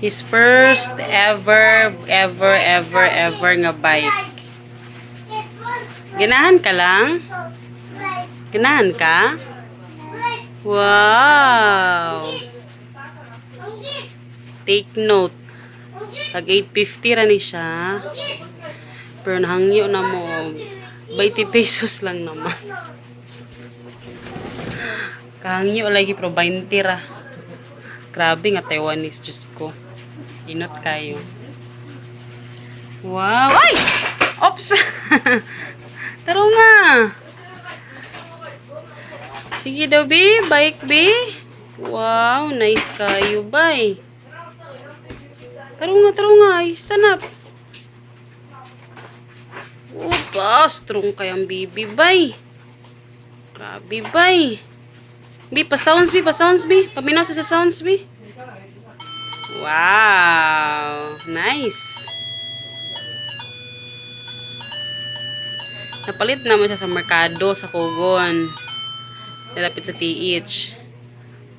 His first ever, ever, ever, ever nga bike. Ganahan ka lang? Ganahan ka? Wow! Take note. Tag 850 ra ni siya. Pero nahangyo na mo 20 pesos lang naman. Kahangyo lagi pero 20 ra. Grabe nga Taiwanese, Diyos ko. Inot kayo. Wow! Ay! Oops! Taro nga! Sige daw, B. Bike, B. Wow, nice kayo, bay. Taro nga, taro nga. Ay, stand up. Opa, strong kayang baby, bay. Grabe, bay. B, pa sounds, B, pa sounds, B. Paminaw sa sounds, B. Wow, nice. Napalit naman siya sa merkado sa Kugon. Nalapit sa TH.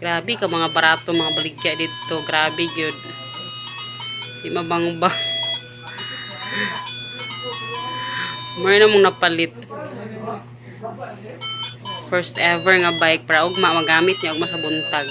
Grabe ka mga barato mga baligya dito. Grabe gyud. Di mabangbang. Meron na mong napalit. First ever nga bike para ugma magamit niya ugma sa buntag.